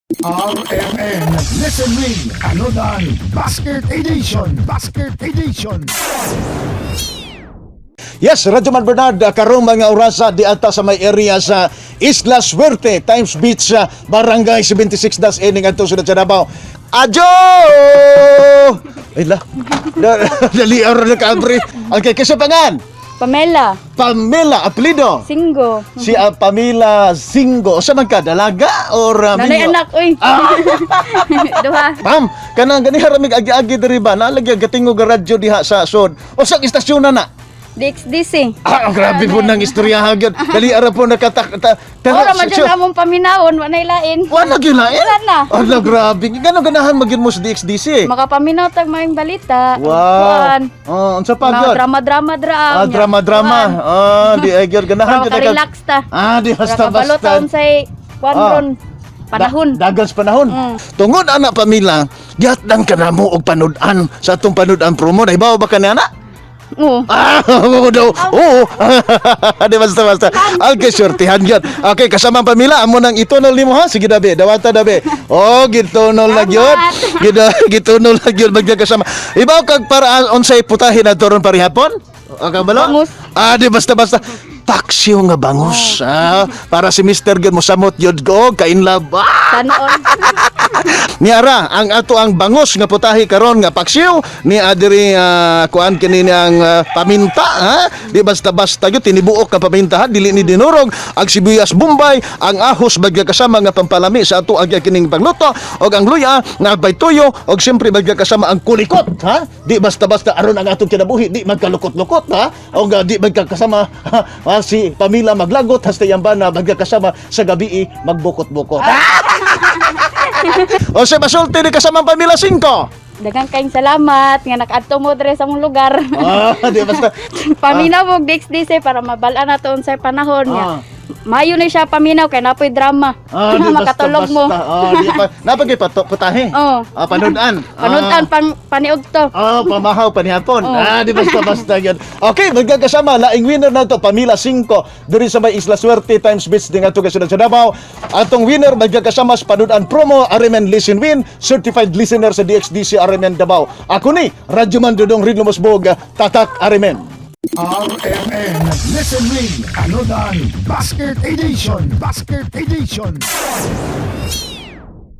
RMN Listen Win Panudan Basket Edition. Basket Edition. Yes, Radyo Man Bernard, karong mga orasa di ata sa may area sa Isla Suerte, Times Beach, Barangay 76 das ining adto sa Davao. Adyo! Ay la. Dali ra na kaabri. Okay, kasi pangan. Pamela. Pamela apelyido. Singgo. Si Pamela Singo. Sa man ka dalaga or Nanay minyo? anak, uy. Duha. Ma'am, kanang gani haramig agi-agi diri ba? Nalagi gatingog ang radyo diha sa sod. Usang istasyon na na. DXDC. Ah, ang grabe po ng istorya gyud. Dali ara po nakatak ta, Ora man jud among paminawon, wa nay lain. Wala gyud lain. Wala na. Ala, grabe. Gano ganahan magyud mo sa DXDC? Makapaminaw tag maayong balita. Wow. Kuan. Oh, unsa pa Mga gyud? drama-drama dra. Ah, drama-drama. Ah, di ay gyud ganahan Para gyud relax ta. Ah, di basta Para kabalo basta. ta unsay kuan ron. Panahon. Dagan sa panahon. Tungod ana, Pamela, gihatdan ka namo og panud-an sa atong panud-an promo. Nahibaw ba ka ni ana? Oo. Ah, oo daw. Oo. Di basta basta. Okay, surtihan yun. Okay, kasama ang pamilya, amo nang itunol nimo ha. Sige dabi, dawata dabi. Oh, gitunol na gyud. Gito gitunol na gyud magya kasama. Ibaw kag para unsay putahe na ron parihapon? Okay, balo? Bangus. Ah, di basta basta. Paksiw nga bangus. Ah, para si Mr. gyud mosamot gyud ko kain love. Ah! Tanon. Niara ang ato ang bangus nga putahe karon nga paksiw ni adiri kuan kini ang paminta ha, di basta basta gyud tinibuok ka paminta ha, dili ni dinurog ang sibuyas bombay, ang ahos bagya kasama nga pampalami sa ato agya kining pagluto og ang luya nga bay tuyo og siyempre bagya kasama ang kulikot ha, di basta basta aron ang atong kinabuhi di magkalukot-lukot ha og di magkakasama ha, si pamilya maglagot hasta yang bana bagya kasama sa gabi magbukot-bukot. O sa masulti ni kasamang pamilya 5. Daghang kayong salamat nga nakaadto mo dre sa among lugar. Ah, di basta. Paminaw og DXDC para mabal-an nato unsay panahon nga. Mayo ni siya paminaw kay napoy drama. Ah, di basta, Makatulog mo. basta. Ah, di pa. Napagay pato putahe. Oo. Ah, panudan. Panudan pan paniog to. Ah, pamahaw panihapon. Oo. Ah, di basta basta yun. Okay, magkakasama laing winner na to, Pamila 5 diri sa may Isla Suerte Times Beach din ato kasunod sa Davao. Atong winner magkakasama sa panudan promo RMN Listen Win, certified listener sa DXDC RMN Davao. Ako ni Radyo Man Dudong Ridlo Mosbog, Tatak RMN. RMN Listen Win Panudan Basket Edition. Basket Edition.